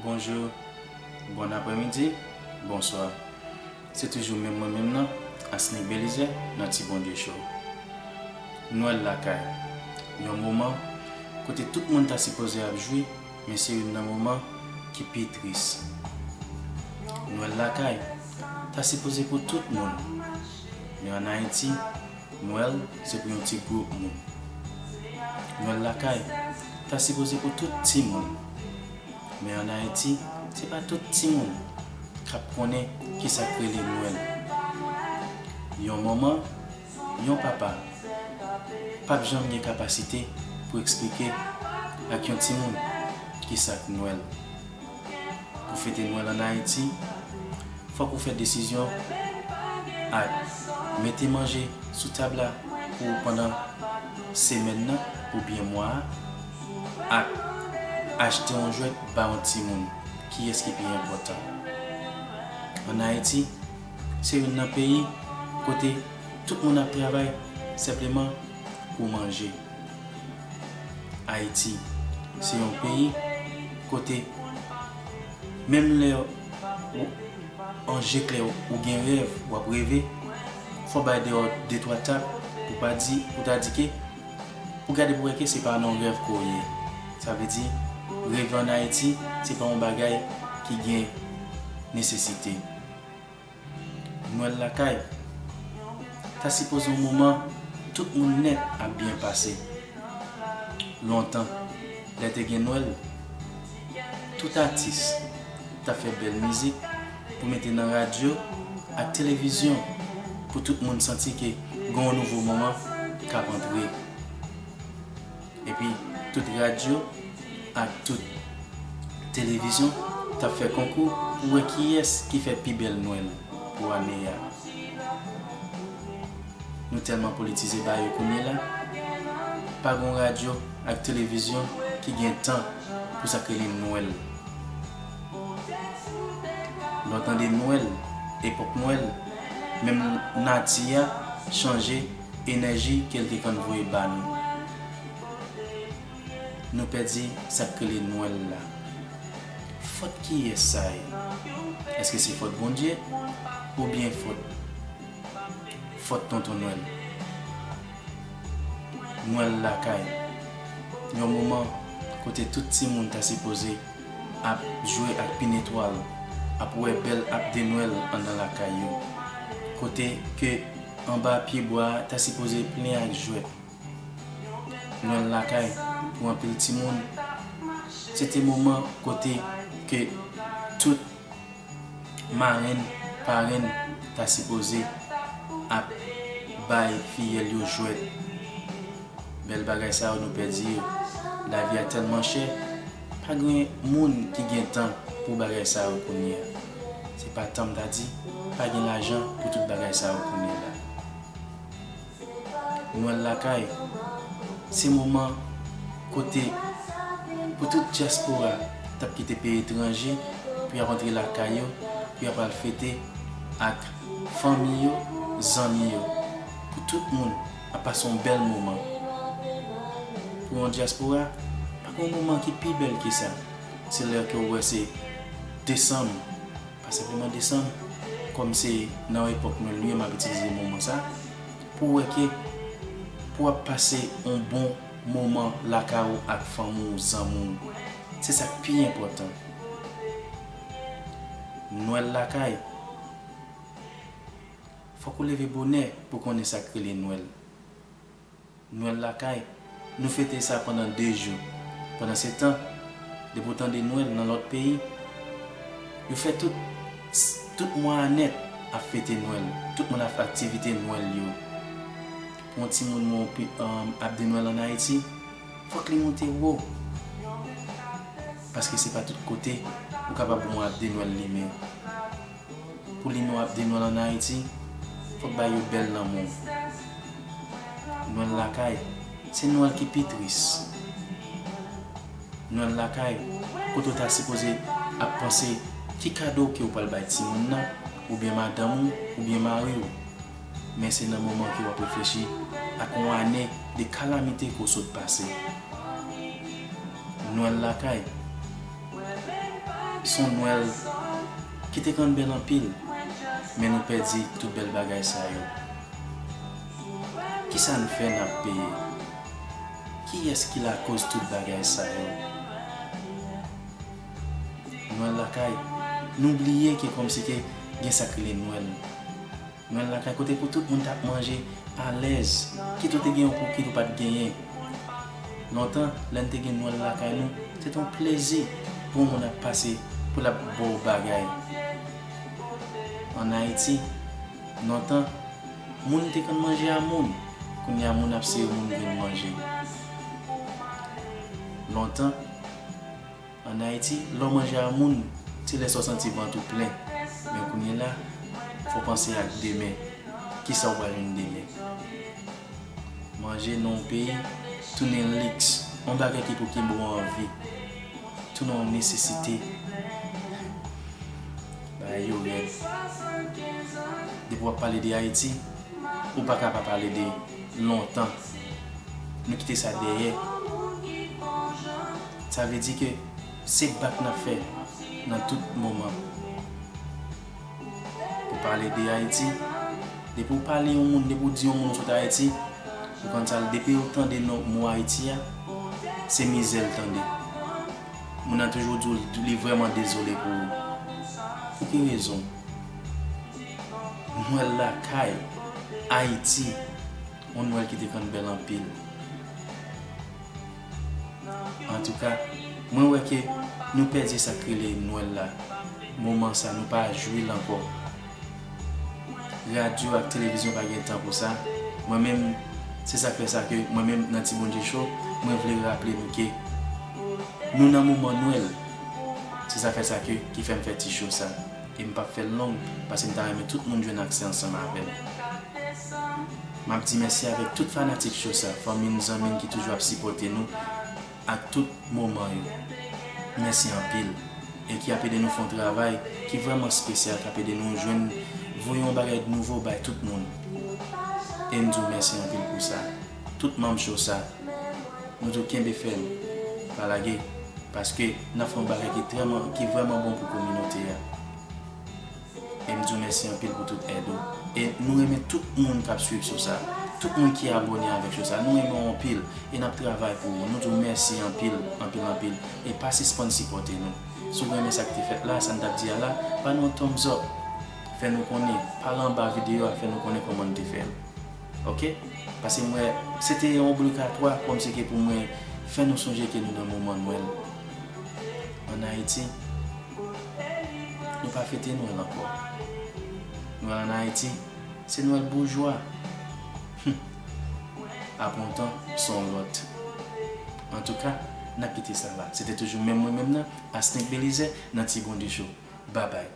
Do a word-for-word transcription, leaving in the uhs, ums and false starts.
Bonjou, bon aprèmidi, bonswa. Se toujou menm mwen menm nan, Asnick Belizaire, nan Ti Bondye Show. Nwèl lakay, yon moman kote tout moun ta sipoze ap jwi, men se youn nan moman ki pi tris. Nwèl lakay, ta sipoze pou tout moun, men ann Ayiti, Nwèl se pou yon ti gwoup moun. Nwèl lakay, ta sipoze pou tout timoun. Men ann Ayiti, se pa tout timoun k ap konnen kisa k rele Nwèl. Yon manman, yon papa, p ap janm gen kapasite pou eksplike ak yon timoun kisa k Nwèl. Pou fete Nwèl ann Ayiti, fòk ou fè desizyon ak mete manje sou tab la pou ou pandan semèn nan oubyen mwa a, ak achte yon jwèt ba yon timoun. Kiyès ki pi enpòtan? Ann Ayiti, se youn nan peyi kote tout moun ap travay senpleman pou manje. Ayiti, se yon peyi kote menm lè ou an je klè ou gen rèv, w ap reve, fò w bay deyò de twa tap pou pa di, pou ta di ke, pou gade pou wè ke se pa nan yon rèv ke w ye. Sa vle di, reve ann Ayiti, se pa yon bagay ki gen nesesite. Nwèl lakay, ta sipoze yon moman tout moun nèt ap byen pase. Lontan, lè te gen Nwèl, tout atis t ap fè bèl mizik pou mete nan radyo ak televizyon pou tout moun santi ke gen yon nouvo moman k ap antre. Epi, tout radyo ak tout televizyon t ap fè konkou pou wè kiyès ki fè pi bèl Nwèl pou ane a. Nou tèlman politize ba yo kounye la, pa gon radyo ak televizyon ki gen tan pou sa k rele Nwèl. Lè w tande Nwèl, epòk Nwèl, menm nati a chanje enèji ke l te konn voye ba nou. Nou pèdi sa k rele Nwèl la. Fòt kiyès sa ye? Èske se fòt Bondye oubyen fòt, fòt Tonton Nwèl? Nwèl lakay, yon moman kote tout timoun ta sipoze ap jwe ak pin etwal, ap wè bèl ap de Nwèl anndan lakay yo, kote ke anba pyebwa a ta sipoze plen ak jwèt. Nwèl lakay, pou anpil timoun, se te moman kote ke tout marenn, parenn ta sipoze ap bay fiyèl yo jwèt. Bèl bagay sa yo nou pèdi yo. Lavi a tèlman chè, pa gen moun ki gen tan pou bagay sa yo kounye a. Se pa tan m ta di, pa gen lajan pou tout bagay sa yo kounye la. Nwèl lakay, se moman kote pou tout dyaspora t ap kite peyi etranje pou y ap antre lakay yo, pou y ap al fete ak fanmi yo, zanmi yo, pou tout moun ap pase yon bèl moman. Pou yon dyaspora, pa gen yon moman ki pi bèl ke sa. Se lè ke w wè se desanm, pa senpleman desanm, kòm se nan epòk Nwèl nou ye m ap itilize mo sa, pou w wè ke pou w ap pase yon bon moman lakay ou ak fanmi w, zanmi w, se sa k pi enpòtan. Nwèl lakay, fòk ou leve bonè pou konnen sa k rele Nwèl. Nwèl lakay, nou fete sa pandan de jou. Pandansetan, depi w tande Nwèl nan lòt peyi, yo fè tout, tout mwa a nèt ap fete Nwèl. Tout moun ap fè aktivite Nwèl yo. Pou yon timoun mwen pi, um, ap de Nwèl ann Ayiti, fòk li moute wo. Paske se pa tout kote ou kapab wè yon ap de Nwèl limen. Pou limen w ap de Nwèl ann Ayiti, fòk bagay yo bèl nan men w. Nwèl lakay, se Nwèl ki pi tris. Nwèl lakay, kote w ta sipoze ap panse ki kado ke w pral bay timoun nan, oubyen madanm ou, oubyen mari w. Men se nan moman ke w ap reflechi ak yon ane de kalamite ke w sot pase. Nwèl lakay, Se yon Nwèl ki te konn bèl anpil, men nou pèdi tout bèl bagay sa yo. Kisa n fè n ap peye? Kiyès ki lakoz tout bagay sa yo? Nwèl lakay, nou bliye ke kòmsi ke gen sa k rele Nwèl. Nwèl lakay kote pou tout moun t ap manje alèz, kit ou te gen yon kou, kit ou pa t genyen. Lontan, lè n te gen Nwèl lakay nou, se te yon plezi pou yon moun ap pase, pou l ap ba w bagay. Ann Ayiti, lontan, moun te konn manje a moun, kounye a moun ap sere moun vin manje. Lontan, ann Ayiti, lè w manje a moun, se lè sa w santi vant ou plen. Men kounye la, fò w panse ak demen. Kisa w pral jwenn demen? Manje nan yon peyi tounen liks, yon bagay ki pou kenbe w an vi, tounen yon nesesite. Bagay yo rèd. Depi w ap pale de Ayiti, ou pa ka pa pale de lontan. Nou kite sa dèyè. Sa vle di ke se bat n ap fè nan tout moman. Pou pale de Ayiti, depi w pale yon moun, depi w di yon moun ou sot Ayiti, ou konn sa l, depi w tande non, mo Ayiti a, se mizè l tande. Moun nan toujou di w li vrèman dezole pou ou. Pou ki rezon? Nwèl lakay, Ayiti, yon Nwèl ki te konn bèl anpil. Antouka, mwen wè ke nou pèdi sa k rele Nwèl la. Moman sa, nou pa jwi l ankò. Radyo ak televizyon pa gen tan pou sa. Mwen menm, se sa k fè sa ke mwen menm nan Ti Bondye Show, mwen vle raple nou ke nou nan moman Nwèl. Se sa fè sa ke, ki fè m fè ti show sa. E m p ap fè l long, paske m ta renmen tout moun jwenn aksè ansanm avè m. M ap di mèsi avèk tout fanatik show sa, fanmi n, zanmi n ki toujou ap sipòte nou ak tout moman yo. Mèsi anpil. E ki ap ede nou fè yon travay ki vrèman espesyal, k ap ede nou jwenn, voye yon bagay nouvo bay tout moun. E m di w mèsi anpil pou sa. Tout manm show sa, nou tou kenbe fèm, pa lage, paske n ap fè yon bagay ki trèman, ki vrèman bon pou kominote a. E m di w mèsi anpil pou tout èd ou. E nou renmen tout moun k ap swiv show sa, tout moun ki abòne avèk show sa. Nou renmen w anpil e n ap travay pou ou. Nou di w mèsi anpil, anpil, anpil. E pa sispann sipòte nou. Si w renmen sa k te fèt la, sa n t ap di a la, ba nou yon thumbs up. Fè nou konnen, pale anba videyo a, fè nou konnen kòman n te fè l. Oke? Paske m wè, se te yon oblikatwa kòmsi ke pou mwen fè nou sonje ke nou nan moman Nwèl. Ann Ayiti, nou pa fete Nwèl ankò. Nwèl ann Ayiti, se Nwèl boujwa. Hum. Apantan, se yon lòt. Antouka, n ap kite sa la. Se te toujou menm mwen menm nan, Asnink Belizaire, nan Ti Bondye Show. Babay.